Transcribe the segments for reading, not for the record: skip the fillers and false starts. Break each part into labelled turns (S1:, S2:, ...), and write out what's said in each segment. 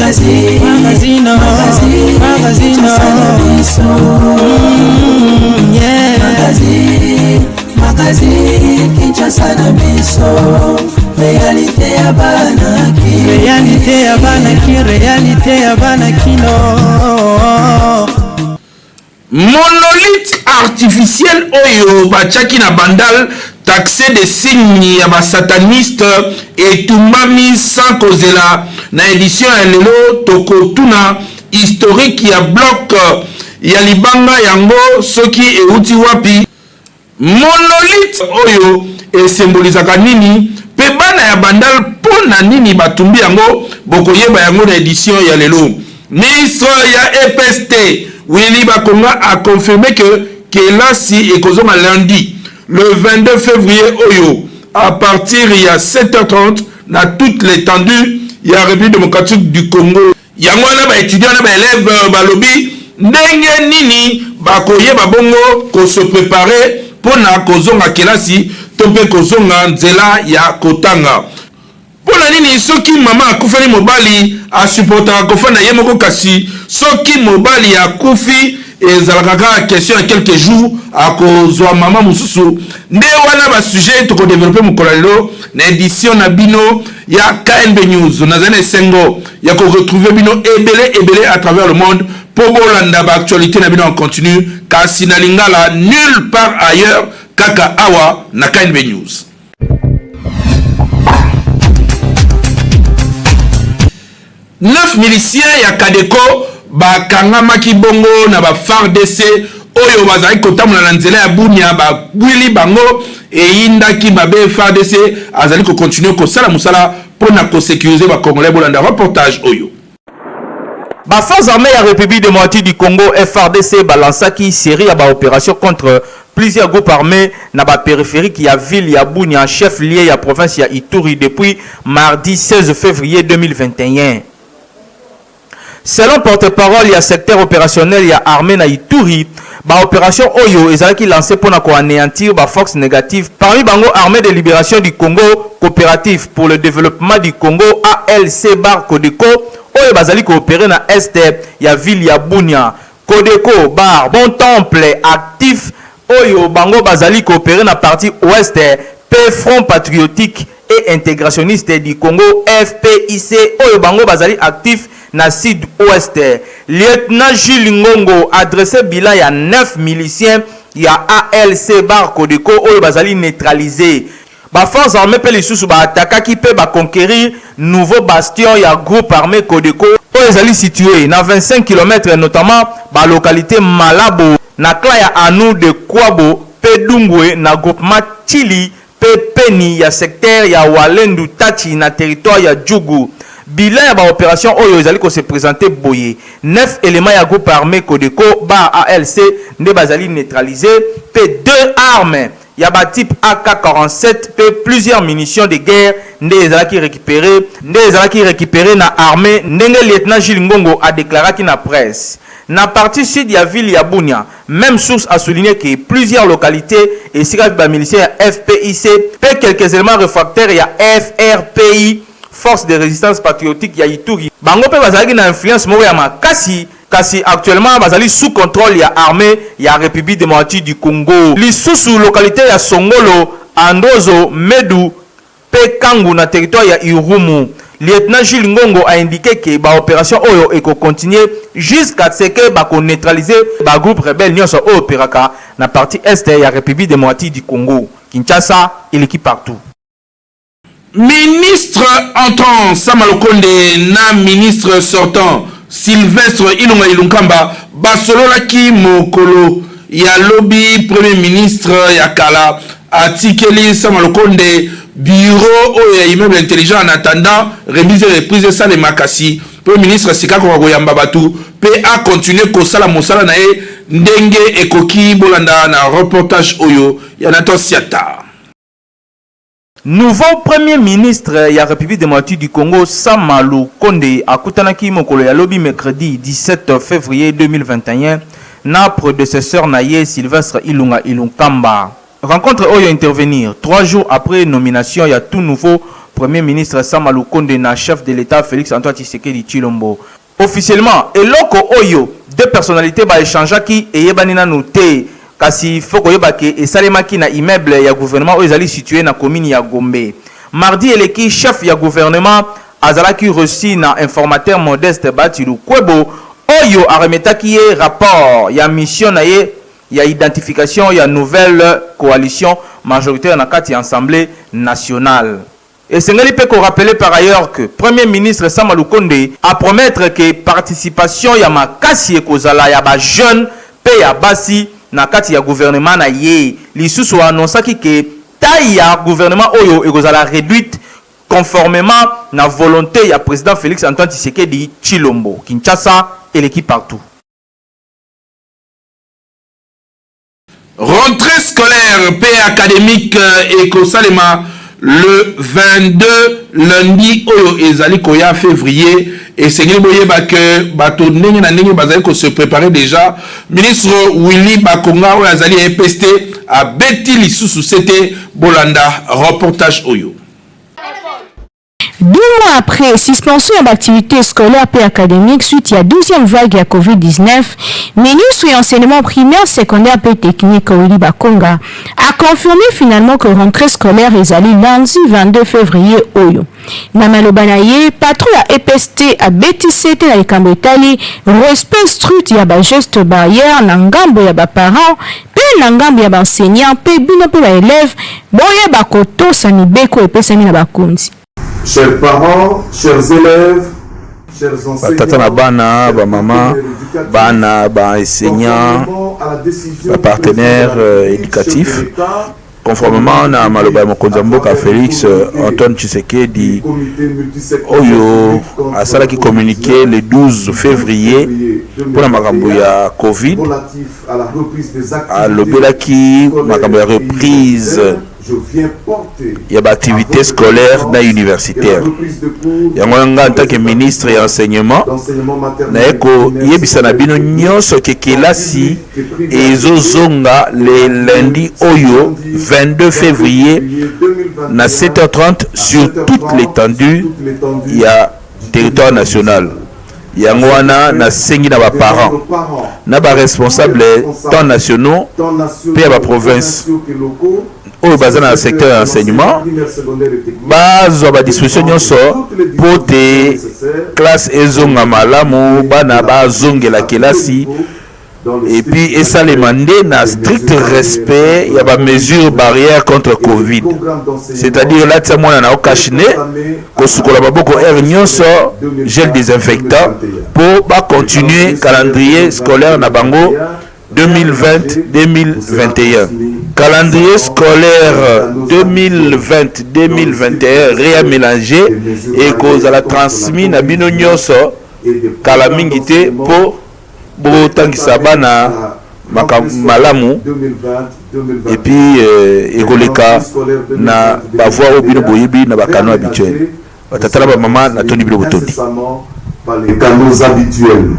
S1: Magazine, magazine, magazine, magazine, yeah. Magazine, magazine, Kinshasa na biso. Réalité ya bana ki. Réalité ya bana ki, réalité ya bana kino.
S2: Monolithe artificiel oyo batiaki na Bandal taxe de signe ya ba sataniste etumbami sans kozela. Na edition ya lelo tokotuna historique ya bloc ya libanga yango soki ewuti wapi. Monolithe oyo e symbolisaka nini pe bana ya Bandal po na nini batumbi yango? Bokoyeba yango na edition ya lelo. Ministre ya EPST, Willy Bakonga a confirme que kelasi ekozonga lundi le 22 fevrier oyo à partir ya 7h30 na toute l'etendue ya Republique democratique du Congo. Yango wana ba etudiants na ba elèves balobi ndenge nini bakoyeba bongo ko se preparer mpo na kozonga kelasi to mpe kozonga nzela ya kotanga. Mpo na nini soki mama akufeli mobali a supportaka kofanda ye moko kasi soki mobali akufi ezalaka kaka question ya quelques jours akozwa mama mosusu? Nde wana ba sujets toko developper mokolo ya lelo na edition na bino ya KNB News. Nazali na esengo ya ko retrouver bino ebele ebele à travers le monde mpo bolanda ba actualites na bino en continu kasi na lingala nulle part ailleurs kaka awa na KNB News. Neuf miliciens ya Cadeco bakangamaki bongo na ba fardc oyo bazalaki kotambola na nzela ya Bunia, babwili bango, eyindaki mabe. Fardc azali ko continuer kosala mosala mpo na ko securiser ba Congolais. Bolanda reportage oyo.
S3: Ba forces armees ya Republique democratique du Congo, FARDC, ba lancaki serie ya ba operations contre plusieurs groupes armes na ba peripheriques ya ville ya Bunia, chef-lieu ya province ya Ituri depuis mardi 16 fevrier 2021. Selon porte-parole ya secteur operationnel ya armee na Ituri, ba operations oyo ezalaki lancees mpo na ko aneantir ba forces negatives, parmi bango Armee de liberation du Congo, Cooperative pour le developpement du Congo, ALC-Codeco, oyo bazali ko operer na est ya ville ya Bunia. Codeco, bar Bon Temple actif oyo bango bazali ko operer na partie ouest mpe Front patriotique et integrationniste du Congo, FPIC, oyo bango bazali actif na sud-ouest. Lieutenant Jules Ngongo a dresse bilan ya 9 miliciens ya ALC-Codeco oyo bazali neutralises. Ba forces armees mpe lisusu ba attaquaki mpe ba conquerir nouveau bastion ya groupe arme Codeco oyo ezali situe na 25 kilomètres notamment ba localites Malabo na clan ya Anu de Kwabo mpe Dungwe na groupement Chili mpe Peni ya secteur ya Walendu Tachi na territoire ya Djugu. Bilan ya ba operations oyo ezali ko se presenter boye, 9 elements ya groupe arme Codeco bar ALC nde bazali neutralises mpe 2 armes ya ba type AK 47 pe plusieurs munitions de guerre nde ezalaki recuperer nde ezalaki recuperer na armee ndenge lieutenant Jules Ngongo a declaraki na presse. Na partie sud ya ville ya Bunia, meme source a souligner que plusieurs localites esika ba miliciens ya FPIC pe quelques elements refractaires ya FRPI, Force de resistance patriotique ya Ituri, bango pe bazalaki na influence moko ya makasi. Kasi actuellement bazali sous controle ya armee ya Republique democratique du Congo. Lisusu localite ya Songolo, Androzo, Medu pe Kangu na territoire ya Irumu. Lieutenant Jules Ngongo a indique que ba operations oyo eko continuer jusqu'à ce que bako neutraliser ba groupes rebelles nionso oyo operaka na partie Est ya Republique democratique du Congo. Kinshasa eleki partout.
S2: Ministre entrant Sama Lukonde na ministre sortant Sylvestre Ilunga Ilunkamba basololaki mokolo ya lobi. Premier ministre ya kala atikeli Sama Lukonde bureau oyo ya immeuble intelligent en attendant remise et reprise esalema, kasi Premier ministre sika akoka koyamba bato mpe a continuer kosala mosala na ye ndenge ekoki. Bolanda na reportage oyo ya Nathan Siata.
S3: Nouveau Premier ministre ya Republique democratique du Congo, Sama Lukonde akutanaki mokolo ya lobi mercredi 17 fevrier 2021 na predecesseur na ye Sylvestre Ilunga Ilunkamba. Rencontre oyo intervenir trois jours après nomination ya tout nouveau Premier ministre Sama Lukonde na chef de l'Etat Felix Antoine Tshisekedi Tshilombo. Officiellement, eloko oyo deux personnalites ba echangeaki eyebani nanu te, kasi faut koyeba que esalemaki na immeuble ya gouvernement oyo ezali situe na commune ya Gombe. Mardi eleki, chef ya gouvernement azalaki reçu na informateur Modeste Bahati Lukwebo oyo a remetaki ye rapport ya mission na ye ya identification ya nouvelle coalition majoritaire na kati ya Assemblee nationale. Esengeli mpe ko rappeler par ailleurs que Premier ministre Sama Lukonde a promettre que participation ya makasi ekozala ya ba jeunes mpe ya basi na kati ya gouvernement na ye. Lisusu a annoncaki que taille ya gouvernement oyo ekozala reduite conformement na volonte ya President Felix Antoine Tshisekedi Tshilombo. Kinshasa eleki partout.
S2: Rentree scolaire mpe academique ekosalema le 22 lundi oyo ezali koya fevrier. Esengeli boyeba que bato ndenge na ndenge bazali ko se preparer dejà. Ministre Willy Bakonga oyo azali ya EPST abeti lisusu sete. Bolanda reportage oyo.
S4: Deux mois après suspension ya ba activites scolaires mpe academiques suite ya deuxième vague ya Covid-19, ministre ya enseignement primaire, secondaire mpe technique Willy Bakonga a confirme finalement que rentree scolaire ezali lundi 22 fevrier oyo. Na maloba na ye, patron ya EPST abeti sete na likambo etali respect strict ya ba gestes barrières na ngambo ya ba parents mpe na ngambo ya ba enseignants mpe bino mpe ba elèves boyeba kotosa mibeko epesami na bakonzi.
S5: Chers parents, chers elèves, chers enseignants,
S6: Batata na bana, ba mama, bana, ba enseignants, ba partenaires educatifs, conformement na maloba ya mokonzi ya mboka Felix Antoine Tshisekedi oyo asalaki communique le 12 février mpo na makambo ya Covid, alobelaki makambo ya reprise ya ba activités scolaires na universitaires. Yango wana nga en tant que ministre ya enseignement naye koyebisa na bino nyonso ke kelasi ezozonga le lundi oyo 22 février na 7h30 sur toute l'étendue ya territoire national. Yango wana nasengi na ba parents na ba responsables tant nationaux mpe ya ba provinces oyo baza na secteur ya enseignement bazwa ba disposition nyonso mpo te classe ezonga malamu, bana bazongela kelasi. Et puis esalema nde na strict respect ya ba mesures barrières contre Covid, c'est-à-dire latisa mwana na yo cache-nez, kosukola maboko heure nyonso, gel désinfectant po ba continuer calendrier scolaire na bango 2020-2021. Calendrier scolaire 2020-2021 réaménagé ekozala transmis na bino nyonso kala mingi te po Botangisa bana makambo malamu et puis ekoleka na ba voies oyo bino boyebi na ba canaux habituels. Ba tata na ba mama natondi bino botondi.
S5: Par les canaux habituels.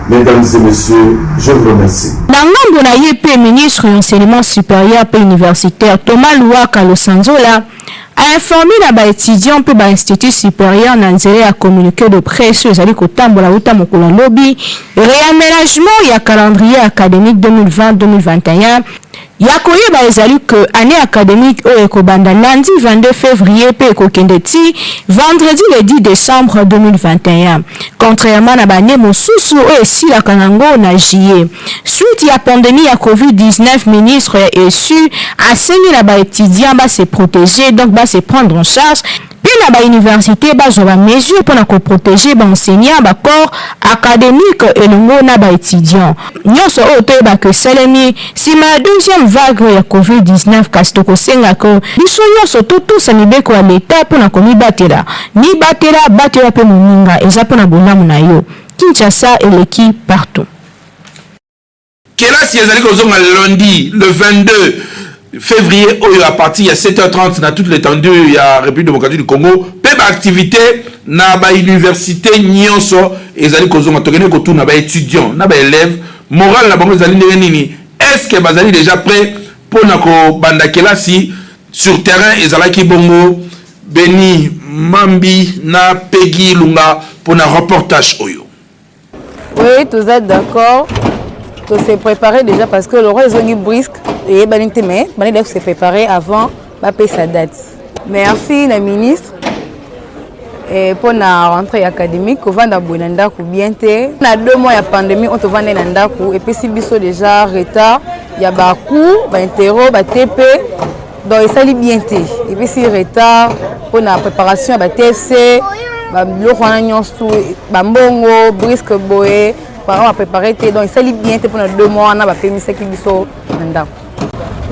S5: Mesdames et messieurs, je vous remercie.
S4: Na ngambo na ye mpe, ministre ya Enseignement superieur mpe universitaire, Thomas Luhaka Losanzola, A informer na ba etudiants mpe ba instituts superieurs na nzela ya communique de presse oyo ezali kotambola wuta mokolo ya lobi, reamenagement ya calendrier academique 2020-2021. Ya koyeba ezali que annee academique oyo ekobanda lundi 22 fevrier mpe ekokende tii vendredi le 10 decembre 2021, contrairement na ba annees mosusu oyo esilaka nango na juillet. Suite ya pandemie ya covid 19, ministre ya ESU asengi na ba etudiants ba se proteger, donc ba se prendre en charge mpe na ba universites bazwa ba mesures mpo na ko proteger ba enseignants, ba corps academique elongo na ba etudiants. Nionso oyo toyeba que esalemi sima ya deuxième vague ya covid 19, kasi tokosenga que biso nionso totosa mibeko ya l'Etat mpo na komibatela. Mibatela, batela mpe moninga, eza mpo na bolamu na yo. Kinshasa eleki partout.
S2: Kelasi ezali kozonga lundi le 22 février oyo à partir ya 7h30 na toute l'étendue ya République démocratique du Congo mpe ba activités na ba université nyonso ezali kozonga. Tokende kotuna ba étudiants na ba élèves morale na bango ezali ndenge nini, est-ce que bazali déjà prêt mpo na kobanda kelasi? Sur terrain ezalaki bongo Beni Mambi na Peggy Ilunga mpo na reportage oyo.
S7: Oui, toza d'accord. To se préparer déjà parce que le roi ezongi brusque eyebani te mais bani da se préparer avant bapesa date. Merci na ministre mpo na rentrée académique kovanda boye na ndako bien te na 2 mois ya pandémie oyo tovanda na ndako epesi biso déjà retard ya bacours, bainterro, baTP. Donc esali bien te, epesi retard mpo na préparation ya baTFC, babiloko wana nyonso, bambongo brusque boye, parent bapréparé te. Donc esali bien te mpona 2 mois wana bapemisaki biso na ndako.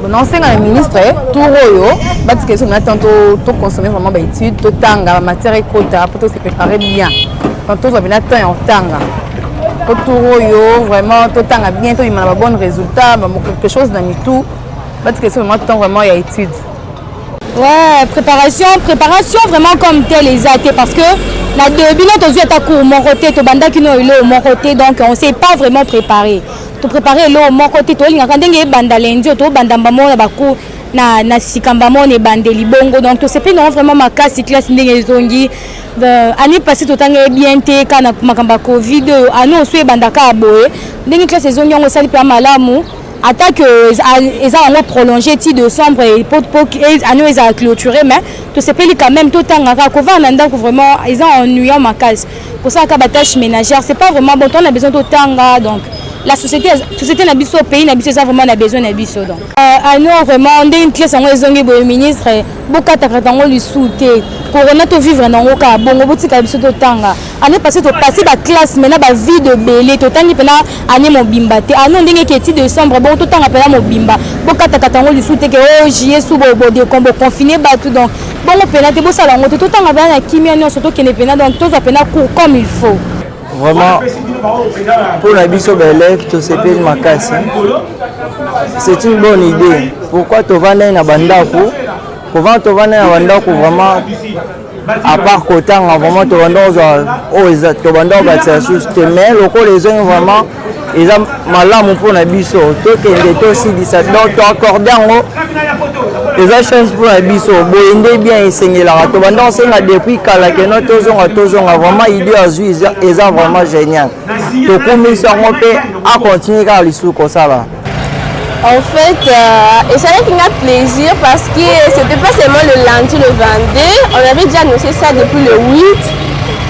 S7: Bon, naosenga na ministre, tour oyo batika biso na temps toconsommer vraiment baétude, totanga bamatière ekota mpo tose préparer bien. Donc tozwa mpenza temps ya kotanga po tour oyo vraiment totanga bien, tobima na babonne résultat, quelque chose na mitu. Batika biso vraiment temps vraiment ya étude.
S8: Ouais, préparation, préparation vraiment comme tel eza te parce que na début no tozwi ata cours moko te, tobandaki no eloko moko te, donc on s'est pas vraiment préparé. Topréparé eloko moko te. Tolingaka ndenge ebanda lundi oyo, tobanda mbamo na bacours na sika mbamo na ebandeli bongo. Donc tosepeli nango vraiment makasi, classe ndenge ezongi. Année passée totanga bien te ka na makambo ya Covid oyo. Année oso ebandaka ya boye, ndenge classe ezongi yango esali mpe ya malamu, ata que eza yango prolongé ti décembre po année oyo ezala clôturé, mais tosepeli quand même. Totangaka, kovanda na ndako vraiment eza ennuyant makasi, kosalaka batâche ménagère, c'est pas vraiment bon. On a besoin totanga. Donc la société, société na biso, pays na biso eza vraiment na besoin na biso. Donc année vraiment ndenge classe yango ezongi boye, ministre, bokatakata yango lisusu te. Corona tovivre nango kaka bongo, botika biso totanga. Année passée topasser baclasse maintenant bavide ebele, totangi mpenza année mobimba te. Année ndenge eketi décembre bongo, totanga mpenza mobimba. Bokatakata yango lisusu te ke o juillet su boconfiner bato. Donc bongo mpenza te, bosala yango te. Totanga mpenza na kimia nyonso, tokende mpenza, donc tozwa mpenza cours comme il faut.
S9: Vraiment, mpona biso baélève, tosepeli makasi. C'est une bonne idée. Pourquoi? Tovandai na bandako, kovanda tovandai na bandako vraiment, à part kotanga, vraiment tobanda kozwa oyo, tobanda kobakisa susu te. Mais lokola ezongi, vraiment eza malamu mpona biso, tokende tosilisa. Donc toaccorde yango, eza chance mpona biso. Boye nde bien esengelaka. Tobanda kosenga depuis kala keno tozonga, tozonga. Vraiment, idée azwi eza vraiment génial. Tokumisi yango mpe acontinue kaka lisusu kosala.
S4: En fait, et ça a un plaisir parce que c'était pas seulement le lundi le 22, on avait déjà annoncé ça depuis le 8.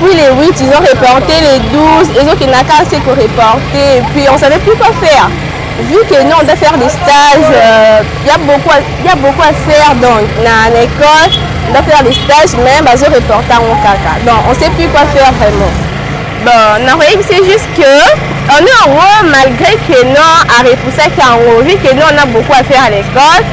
S4: Puis les 8, ils ont reporté les 12, ils ont qu'il n'a qu'à se reporter. Et puis on savait plus quoi faire. Vu que nous, on doit faire des stages, il y a beaucoup à faire dans l'école, on doit faire des stages, mais bah, ils ont reporté en caca. Donc on ne sait plus quoi faire vraiment. Bon, non, c'est juste que on est heureux malgré que nous a repoussé yango, vu que nous on a beaucoup à faire à l'école.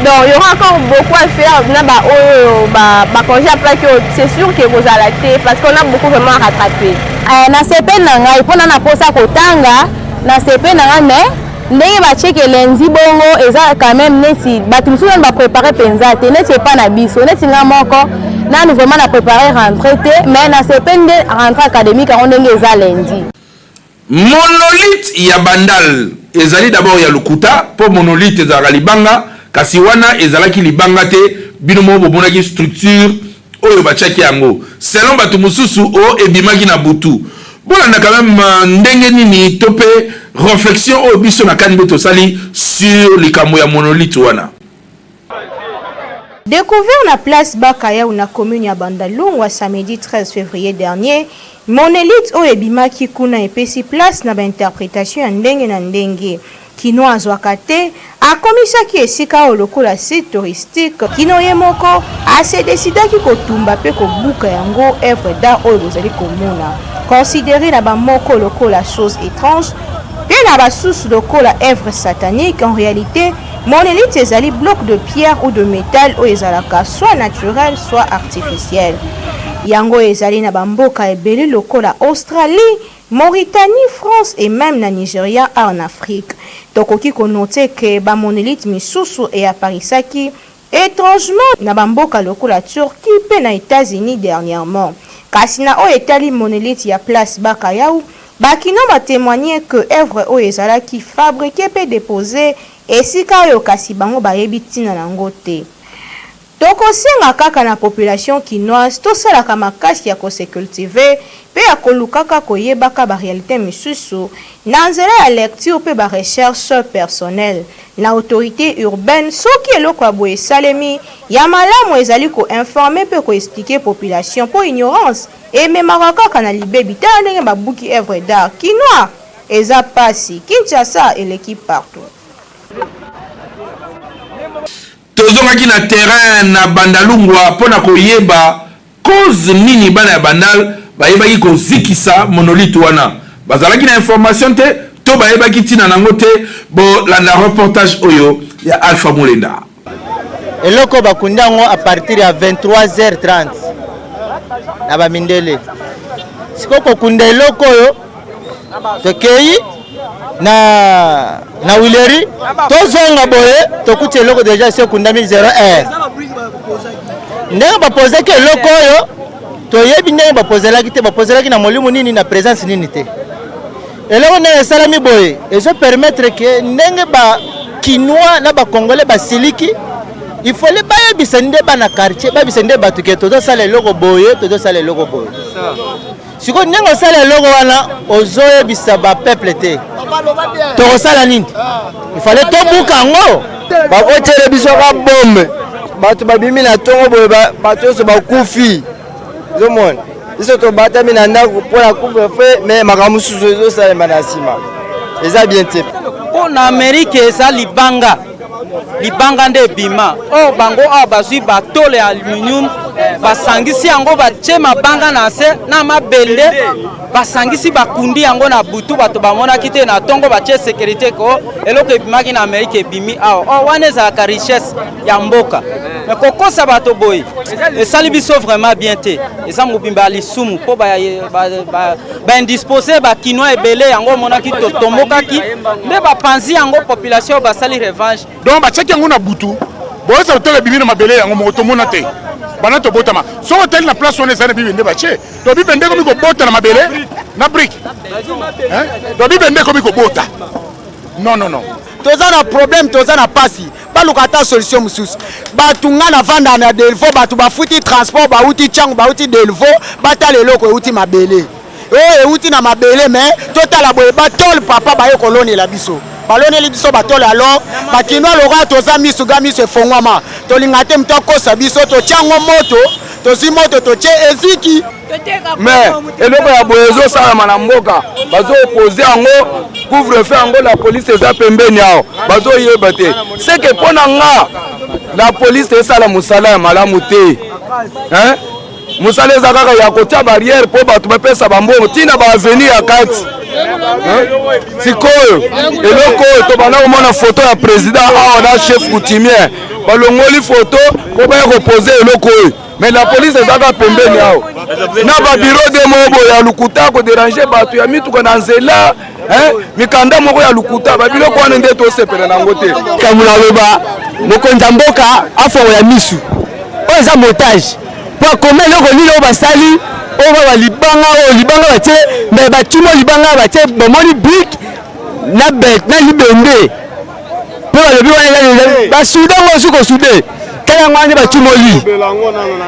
S4: Donc il y aura encore beaucoup à faire. Na ba oyo ba ba congé après que c'est sûr que vous allez parce qu'on a beaucoup vraiment à rattraper.
S8: Nasepeli na ngai mpona na posa kotanga, nasepeli na ngai, mais ndenge batieke lundi bongo eza quand même neti bato mosusu nanu bapréparé mpenza te, neti epa na biso, neti nga moko nanu vraiment na préparé rentrée te. Mais nasepeli nde rentrée académique yango ndenge eza lundi.
S2: Monolithe ya Bandal ezali d'abord ya lokuta, mpo monolithe ezalaka libanga, kasi wana ezalaki libanga te. Bino moko bomonaki structure oyo batiaki yango. Selon bato mosusu oyo ebimaki na butu, bolanda quand même ndenge nini to mpe réflexion oyo biso na kani mpe tosali sur likambo ya monolithe wana.
S4: Découvert na place Bakaya na commune ya Bandalungwa samedi 13 février dernier, monolithe oyo ebimaki kuna epesi place na bainterprétation ya ndenge na ndenge. Kino azwaka te, akomisaki esika oyo lokola site touristique. Kino ye moko ase décidaki kotumba mpe kobuka yango. Œuvre d'art oyo bozali komona, considéré na bamoko lokola chose étrange mpe na basusu lokola œuvre satanique, en réalité monolithe ezali bloc de pierre ou de métal oyo ezalaka soit naturel, soit artificiel. Yango ezali na bamboka ebele lokola Australie, Mauritanie, France et même na Nigeria en Afrique. Tokoki konoter ke bamonolithe misusu eapparaissaki étrangement na bamboka lokola Turquie mpe na États-Unis dernièrement. Kasi na oyo etali monolithe ya place Bakayau, bakino batémoigne ke œuvre oyo ezalaki fabriqué mpe déposé esika oyo, kasi bango bayebi ntina nango te. Tokosenga kaka na population kinoise tosalaka makasi ya ko se cultiver pe ya kolukaka koyebaka ba realites misusu na nzela ya lecture pe ba recherches personnelles. Na autorite urbaine, soki eloko ya boye esalemi, ya malamu ezali ko informer pe ko expliquer population po ignorance ememaka kaka na libebi. Tala ndenge babuki oeuvre d'art kinois! Eza pasi. Kinshasa eleki partout.
S2: Tozongaki na terrain na Bandalungwa mpo na koyeba cause nini bana ya Bandal bayebaki kozikisa monolithe wana. Bazalaki na information te to bayebaki ntina na yango te? Bolanda reportage oyo ya Alpha Mulenda.
S9: Eloko bakundi yango à partir ya 23h30 na ba mindele. Sikoyo kokunda eloko oyo tokei na na wileri tozonga boye tokuti eloko deja esi ekundami 0 heure ndenge bapozaki eloko oyo toyebi ndenge bapozelaki te bapozelaki na molimo nini na présence nini te eloko ndenge esalami boye ezo permettre ke ndenge ba kinois na ba congolais basiliki il fallait bayebisa nde bana quartier bayebisa nde bato ke tozosala eloko boye tozosala eloko boye Sikoyo ndenge osala eloko wana ozoyebisa ba peuple te, tokosala nini? Il fallait tobuka yango.
S10: Bakotiele biso ka bombe, bato babimi na ntongo boye, bato nyonso bakufi. Ozomona biso tobatami na ndako mpo na couvre-feu, mais makambo mosusu ezosalema na nsima eza bien te.
S11: Mpo na Amerike eza libanga libanga nde ebima oyo oh, bango awa bazwi batole ya aluminium basangisi yango batie mabanga na nse na mabende basangisi bakundi yango na butu bato bamonaki te na ntongo batie sekurite ko eloko ebimaki na amerika ebimi awa o oh, wana ezalaka richesse ya mboka me kokosa bato boye esali biso vraiment bien te eza mobimba ya lisumu mpo baindispose ba bakinois ebele yango omonaki totombokaki nde bapanzi yango population basali revanche
S12: donc batiaki yango na butu boyesa lotolo ebimi na mabele yango moko tomona te banda tobotama soki otali na place wana ezali na bibende batie to bibende ekomi kobota na mabele na brike to bibende ekomi kobota non non non
S13: toza na problème toza na pasi baluka ata solution mosusu bato nga navandaka na delvo bato bafuti transport bauti ntango bauti delvo batala eloko euti mabele oyo euti na mabele me totala boye batole papa baye kolonela biso baloneli biso batole alors bakinois lokola toza misu ga misu efongwama tolinga te moto akosa biso totya yango moto tozwi moto totye eziki
S10: Mais eloko ya boye ezosalama na mboka, bazo opose yango couvre feu yango, la police eza pembeni awa, bazoyeba te seke. Mpo na nga la police esala mosala ya malamu te, hein? Mosala eza kaka ya kotia barrière mpo bato bapesa bambongo ntina baavenue ya kati. Sikoyo eloko oyo tobanda komona foto ya président awa na chef coutumier, balongoli foto mpo baya kopose eloko oyo, mais la police ezaka pembeni awa na babiro de moko boye ya lokuta koderange bato ya mituka na nzela, mikanda moko ya lokuta, babiloko wana nde tosepela nango te.
S13: Kambo naloba, mokonzi ya mboka afongola misu, oyo eza montage mpo akoma eloko nini oyo basali oyo ba libanga oyo libanga batie me batimo libanga batie bamoni brique na bet na libende mpe balobi wana basude yango osi kosude tala yango wana nde batimoli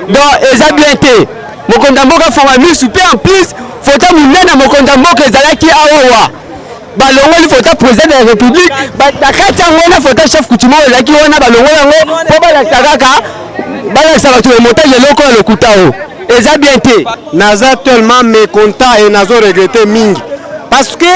S13: donc eza bien te. Mokonzi ya mboka afongola misu mpe en plus foto monene ya mokonzi ya mboka ezalaki awawa balongoli foto ya président de la république bakati yango na foto ya chef coutumier oyo ezalaki wana, balongoli yango mpo balakisa kaka balakisa bato ya montage eloko ya lokuta oyo eza bien te.
S14: Naza tellement mécontent et nazo regretter mingi parce que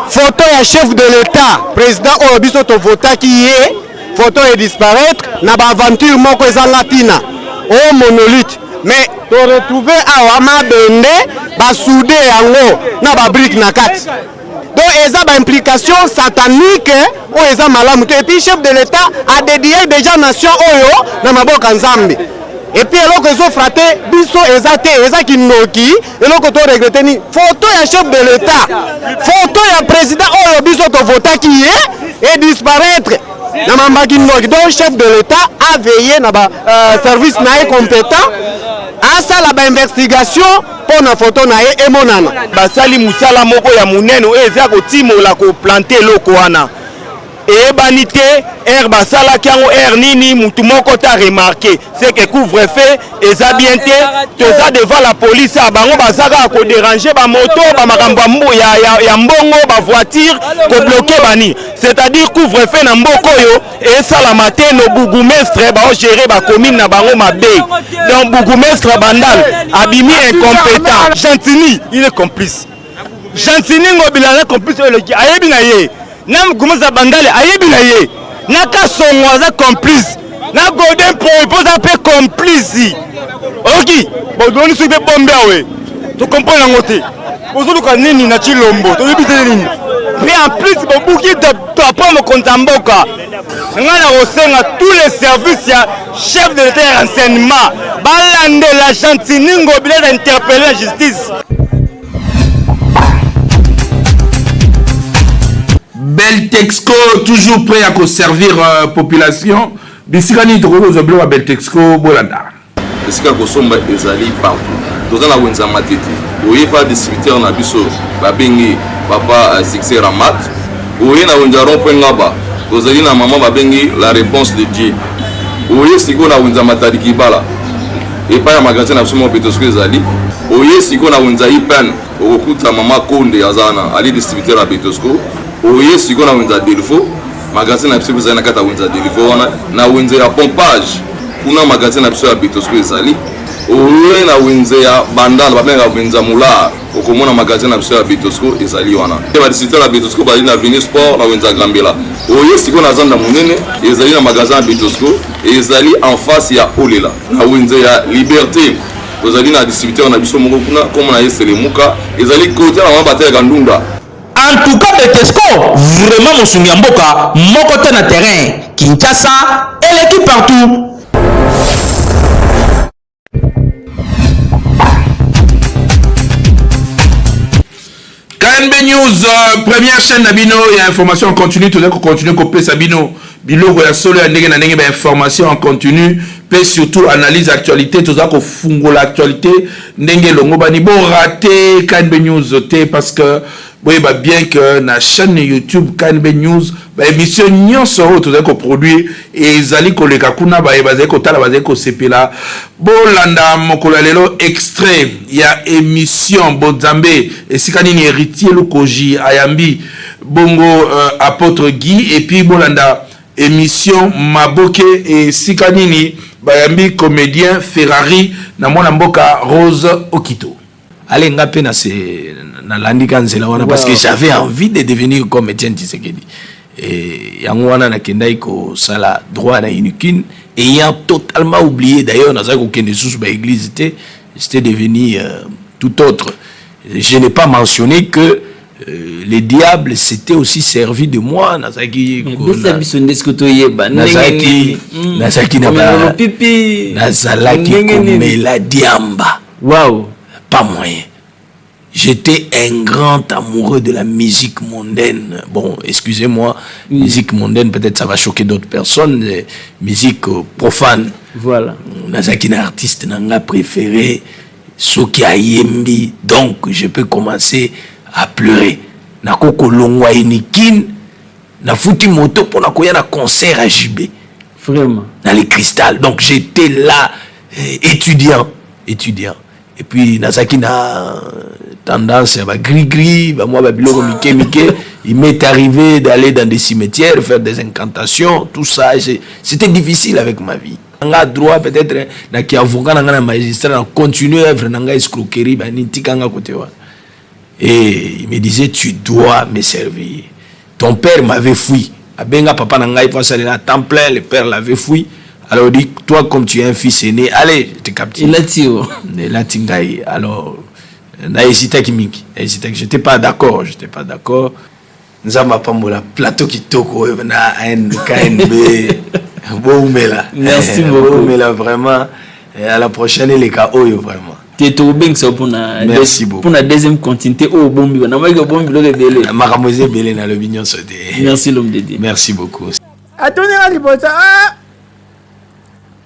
S14: photo ya chef de l'état président oyo biso tovotaki ye, photo e disparaître na baaventure moko ezanga ntina oyo monolithe, mais toretrouve awa mabende basude yango na babrike na kati. Donc eza baimplication satanique oyo eza malamu te. Et puis chef de l'état adédié déjà nation oyo na maboko ya Nzambe. Et puis eloko ezofrate biso eza te, eza kindoki. Eloko to regrete ni photo ya chef de l'état, photo ya président oyo biso tovotaki ye e disparaître na mamba kindoki. Donc chef de l'état a veillé na ba service na ye compétent, asala ba investigation mpo na photo na ye emonana.
S6: Basali mosala moko ya monene oyo eza kotimola koplante eloko wana.
S15: Eyebani te heure basalaki yango heure nini mutu moko te a remarque c'est que couvre feu eza bien te toza devant la police a bango baza kaka ko deranger ba moto ba makambo ya, ya, ya mbongo ba voiture ko bloquer bani c'est-à-dire couvre feu na mboka oyo esalama te nos bourgmestre bao gérer ba commune na bango mabe donc bourgmestre Bandal abimi incompétent.
S16: Gentini il est complice Gentini Ngobila aza complice oyo eleki ayebi na ye na mgumasa bandale ayebi na ye na kasongo aza complice na godin mpoyi mpo aza mpe complice oyoki bodoni soki mpe bombe awe tokomprendre yango te bozoluka nini na chilombo toyebi te nini mpe en plus bobuki drapeau mokonzi ya mboka ngai nakosenga tous les services ya chef de l'état ya renseignement balandela gentini ngobila eza interpelle na justice
S2: Beltexco toujours prêt à koservir euh, population bisika nini tokoki kozwa biloko ya Beltexco bolanda
S17: esika kosomba ezali partout toza na wenza matete oye pa distributeur na biso babengi papa euh, succès ramat oye na wenza rond point ngaba tozali na mama babengi la réponse de dieu oye sikoyo na wenza matadi kibala epai ya magasin na biso moko petosiko ezali oye sikoyo na wenza ipen okokuta mama konde aza wana ali distributeur ya betosco oye sikoyo na wenza delvo magasin na biso ezali na kati ya wenze ya delivo wana na wenze ya pompage kuna magasin na biso ya betosco ezali oye na wenze ya bandal babengaka wenze ya molar okomona magasin na biso ya betosco ezali wana te badistributeur ya betosco bazali na avenue sport na wenze ya gambela oye sikoyo na zanda monene ezali na magasin ya betosco ezali en face ya olela na wenze ya liberté tozali na distributeur na biso moko kuna komona na ye selemuka ezali kote na mama bateyaka ndunda
S3: En tout cas Betesco vraiment mosungi ya mboka moko te na terrain Kinshasa eleki partout.
S2: KNB News, euh, première chaîne na bino ya information en continu, tozali ko continuer kopesa bino biloko ya solo ya ndenge na ndenge ba information en continu pe surtout analyse actualité, toza kofungola actualité ndenge elongobani. Bo rater KNB News te parce que boyeba bien que na chaîne YouTube KNB News ba émission nyonso oyo tozali ko produire ezali koleka kuna, baye bazali kotala bazali kosepela. Bolanda mokolo ya lelo extrait ya émission Bonzambe esika nini Héritier Lukoji ayambi bongo euh, apôtre Guy et puis bolanda émission Maboke esika nini bayambi comédien Ferrari na mwana mboka Rose Okito.
S18: Allez nga pe na se nalandi ka nzela wana parce que j'avais envie de devenir comme Etienne Tshisekedi. Et yango wana nakendaki kosala droit na Unikin ayant totalement oublié d'ailleurs nazalaki kokende lisusu ba église te, j'étais devenu euh, tout autre. Je n'ai pas mentionné que euh, le diable s'était aussi servi de moi nazalaki
S19: besa biso nde soki toyeba
S18: nazalaki hmm. nazalaki na nazalaki komela diamba
S19: wow
S18: pas moyen J'étais un grand amoureux de la musique mondaine. Bon, excusez-moi, mm. musique mondaine, peut-être ça va choquer d'autres personnes, musique euh, profane.
S19: Voilà.
S18: Nazaki na artiste nanga préféré, soki ayembi, donc je peux commencer à pleurer. Nako kolongwa enikin, nafuti moto pona koya na concert à JB.
S19: Vraiment.
S18: Dans les cristal. Donc j'étais là, euh, étudiant, étudiant. Et puis nazaki na tendance ya ba gris gris, ba mwa ba biloko mike mike. Il m'est arrivé d'aller dans des cimetières, faire des incantations, tout ça. C'était difficile avec ma vie. Nga droit peut-être na ki avocat na nga na magistrat na continuer œuvre na nga escroquerie ba nini tika nga côté wana. Et il me disait tu dois me servir. Ton père m'avait fui. Abenga papa na ngai po asalela temps plein, le père l'avait fui. Alors il dit toi comme tu es un fils aîné, allez, je te capture.
S19: Elati yo.
S18: Elati ngai. Alors na hésitaki mingi, na hésitaki, j'étais pas d'accord, j'étais pas d'accord. Nzambe apambola plateau kitoko oyo na KNB. Boumela.
S19: Merci beaucoup.
S18: Boumela vraiment. À la prochaine eleka oyo vraiment.
S19: Te tokobengisa yo mpona
S18: Merci beaucoup.
S19: mpona deuxième continuité oyo obombi wana namaki obombi biloko ebele.
S18: Makambo eza ebele nalobi nyonso te.
S19: Merci l'homme de Dieu.
S18: Merci beaucoup.
S20: Atuni nga liboso ah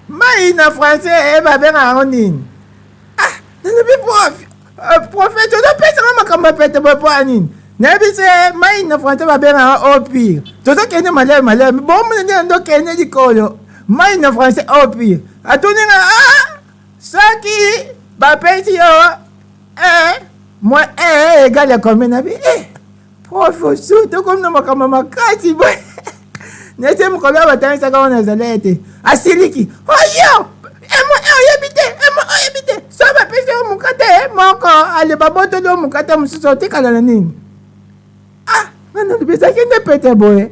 S20: mai na français eh, babengaka yango nini? Ah nalobi prof, euh, prophète ozopesa nga makambo ya pete boye mpo ya nini? Nayebisi ye mai na français babengaka eau pure. Tozokende maleme maleme, bomona nde ndokende likolo. Mai na français eau pure. Atuni nga ah soki bapesi yo 1 moins 1 égale à combien? Nabi eh prof osu tokomi na makambo makasi boye. Nese mokolo oyo batangisaka wana azali ete asiliki oyo emo e oyebi te emo oyebi te so bapesi yo mokate moko ale babotoli yo mokate mosusu otikala na nini? Ah nga nalobi ezalaki nde pete boye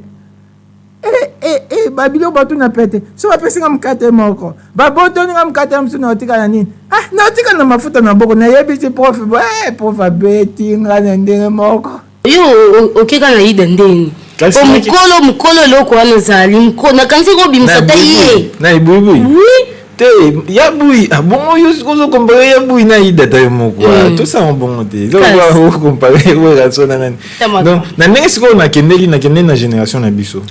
S20: e, e, e, babiloko batuna pete so bapesi nga mokate moko babotoli nga mokate mosusu naotikala na nini? Ah naotikala na mafuta na maboko. Nayebisi prof boye, prof abeti nga na ndenge moko.
S21: Yo okeka na ida ndeni po mokolo mokolo eloko wana ezali nakanisi kobimisa ata ye
S22: na ebuibui
S21: oui
S22: te ya bui ah, bongo yo sikoyo ozokompare ya bui na ida ta yo moko ah, mm. tosala bongo te okompare weraso na nani donc na ndenge sikoyo nakendeli nakendeli na génération na biso.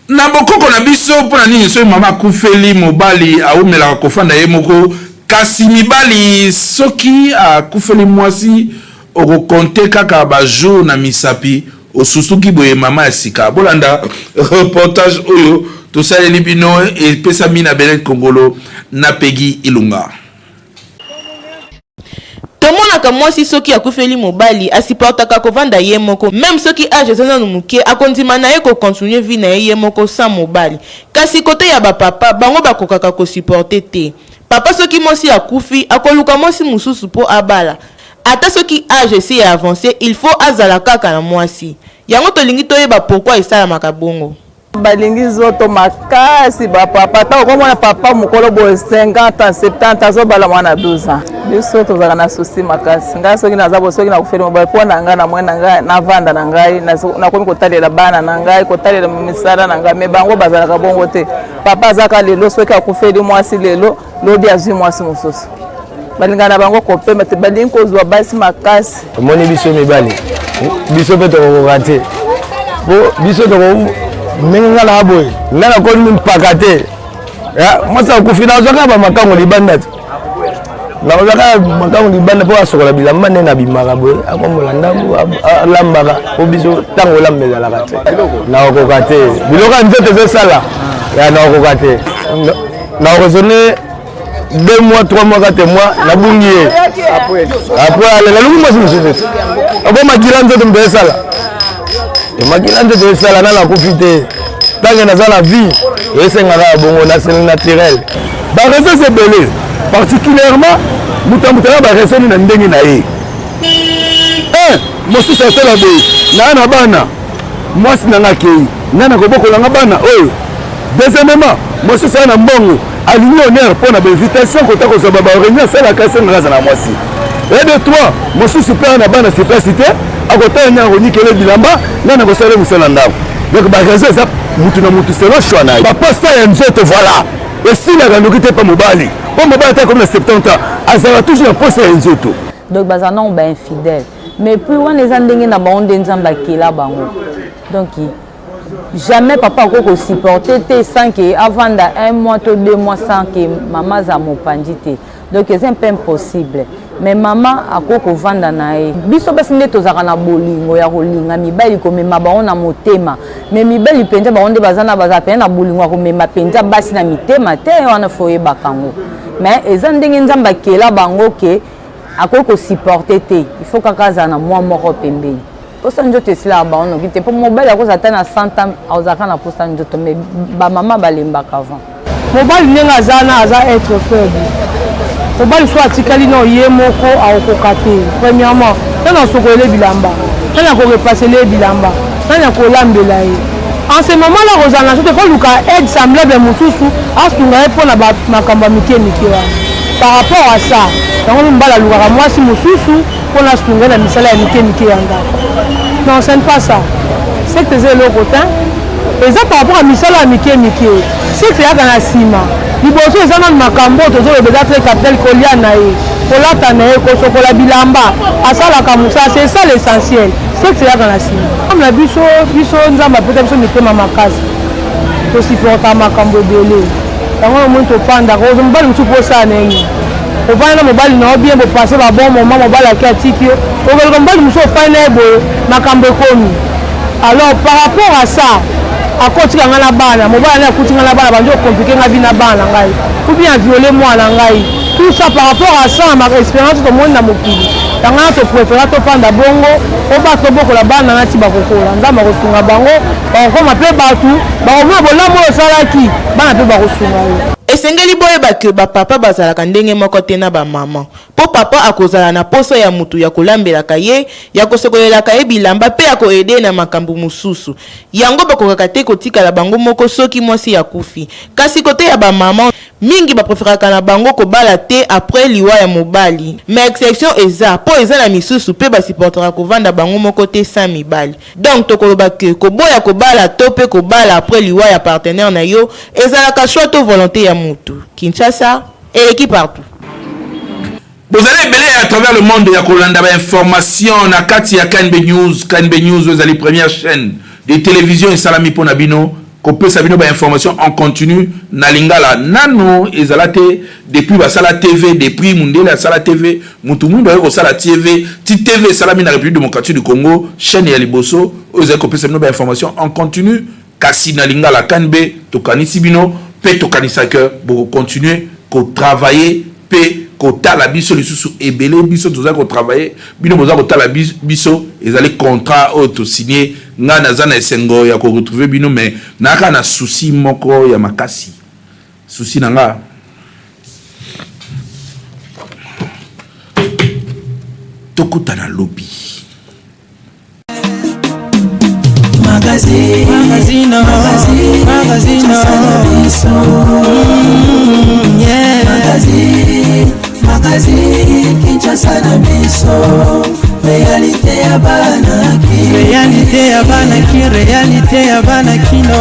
S2: Na bokoko na biso, mpo na nini soki mama akufeli mobali awumelaka kofanda ye moko, kasi mibali soki akufeli mwasi oko compter kaka ba jours na misapi osusuki boye mama ya sika? Bolanda reportage oyo tosaleli bino epesami na Belette Kongolo na Peggy Ilunga.
S23: Tomonaka mwasi soki akufeli mobali a supportaka kovanda ye moko meme soki age eza nanu mukie akondima naye ko continuer vie naye ye moko sans mobali kasi cote ya ba papa bango bakokaka ko supporter te papa soki mwasi akufi akoluka mwasi mususu po abala ata soki age esi e avancer il faut azala kaka na mwasi yango tolingi toyeba pourquoi esalamaka bongo.
S24: Balingi nzoto makasi ba papa ntango okomona papa mokolo boye 50 ans 70 azobala mwana 12 ans. Biso tozalaka na souci makasi. Ngai soki naza boye soki nakufeli mobali mpo na ngai na mwe na ngai navanda na ngai nakomi kotalela bana na ngai kotalela misala na ngai me bango bazalaka bongo te. Papa azaka lelo soki akufeli mwasi lelo lobi azwi mwasi mosusu. Balingana na bango kopema te, balingi kozwa basi makasi.
S25: Omoni biso mibali, biso mpe tokokoka te, po biso toko ndenge nga na boye, nga nakomi mpaka te. Mwasi akufi nazwaka bamakango libanda te, nakozwaka makango libanda mpo asokola bilamba nde nabimaka boye, akombola ndako alambaka, mpo biso ntango olamba ezalaka te. Nakokoka te, biloko ya nzoto ezosala, nakokoka te, nakoraisonne 2 mois 3 mois 4 mois nabungi ye après ale naluki mwasi mosusu te abo makila nzoto moto esala makila nzoto esala nana akufi te ntange naza na vie esengaka ya bongo na sele naturel. Bareseau eza ebele, particulièrement moto ya moto aza bareseau na ndenge na ye. Mosusu asala boye naa na bana mwasi na nga akei nga nakobokola nga bana oyo. Deuxièmement, mosusu aza na mbongo alingi honneur mpo na bainvitation kota kozwa ba bareunion asalaka esengaka aza na mwasi. Et de trois, mosusu mpe aza na bana sur place te akotala nde akonikela bilamba nga nakosala mosala ndako. Donc baraison eza mutu na mutu selon choix na ye. Baposa ya nzoto voilà esilaka noki te mpa mobali, mpo mobali ata akomi na 70 ans azalaka toujours na posa ya nzoto.
S7: Donc baza nano ba infidèle mais puis wana eza ndenge na bango nde Nzambe akela bango. Donc jamais papa akoki kosupporte te sans ke avanda un mois to 2 mois sans ke mama aza mopanzi te. Donc eza un peu impossible. Mais mama akoki kovanda na ye. Biso basi nde tozalaka na bolingo ya kolinga mibali, komema bango na motema. Mais mibali mpenza bango nde baza na bazala mpenza na bolingo ya komema mpenza basi na mitema te, wana fo oyebaka yango. Mais eza ndenge Nzambe akela bango ke akoki kosupporte te, il faut kaka azala na mwa moko pembeni. Posa nzoto esilaka bango noki te, mpo mobali akozala ata na 100 ans azalaka na posa nzoto, mais bamama balembaka avant.
S26: Mobali ndenge aza na aza être faible. Mobali so atikali na ye moko akokoka te. Premièrement, nani asokolele bilamba, nani akorepasele ye bilamba, nani akolambela ye. En ce moment là akozala na sote, koluka aide semblable mosusu asunga ye mpo na makambo ya mike mike wana. Par rapport à ça, yango mobali alukaka mwasi mosusu mpo na asunga ye na misala ya mike mike ya ndako. Non, ce n'est pas ça. Secte eza eloko te. Eza par rapport ya misala ya mike mike. Sexe eyaka na nsima. Liboso eza nanu makambo oyo tozoloba eza très capital, kolia na ye, kolata na ye, kosokola bilamba, asalaka mosala, c'est ça l'essentiel. Sexe eyaka na nsima. Nzambe na biso, biso Nzambe apesa biso mitema makasi, tosupporta makambo ebele. Yango omoni tofandaka, ozo mobali mosusu mpo osala na ye nini? Ovandi na mobali na yo bien, bopasse ba bon moment, mobali ake atiki yo, okoluka mobali mosusu ofandi na ye boye, makambo ekomi. Alors par rapport à ça, akotika ngai na bana, mobali na akuti ngai na bana, bandi okomplike ngai vi na bana na ngai, ou bien aviole mwana na ngai. Tout ça par rapport à ça, ma expérience tomoni na mokili, yango wana topréféra tofanda bongo, po bato tobokola bana na ti bakokola, Nzambe akosunga bango, bakokoma mpe bato, bakomona bolamu oyo osalaki, bana mpe bakosunga yo.
S23: Esengeli boyeba que ba papa bazalaka ndenge moko te na ba maman. Po papa akozala na posa ya mutu ya kolambelaka ye, ya kosokolelaka ye bilamba pe ya ko aider ye na makambu mususu. Yango bakokaka te kotikala bango moko soki mwasi akufi. Kasi cote ya ba maman, mingi ba preferaka na bango kobala te après liwa ya mobali. Mais exception eza, po eza na misusu pe ba supportaka kovanda bango moko te sans mibali. Donc tokoloba que koboya kobala to pe kobala après liwa ya partenaire na yo ezalaka choix to volonte ya mutu. Kinshasa eleki partout.
S2: Bozali ebele à travers le monde ya kolanda ba information na kati ya KNB News. KNB News oyo ezali première chaîne de télévision esalami mpo na bino kopesa bino ba information en continu na lingala. Nano ezala te depuis basala TV, depuis mundele asala TV, mutu mwindu aye kosala TV, ti TV esalami na République démocratique du Congo, chaîne ya liboso oyo ezali kopesa bino ba information en continu kasi na lingala. KNB tokanisi bino pe tokanisa que boko continuer ko travailler pe kotala biso lisusu ebele. Biso tozali ko travailler, bino boza kotala biso, ezali contrat oyo to signer. Ngai naza na esengo ya ko retrouver bino, mais nayaka na souci moko ya makasi. Souci na nga, tokutana lobi.
S1: Magazine, magazine, magazine, magazine, yeah. Magazine, magazine, Kinshasa na biso. Réalité ya bana ki. Réalité ya bana ki, réalité ya bana kino.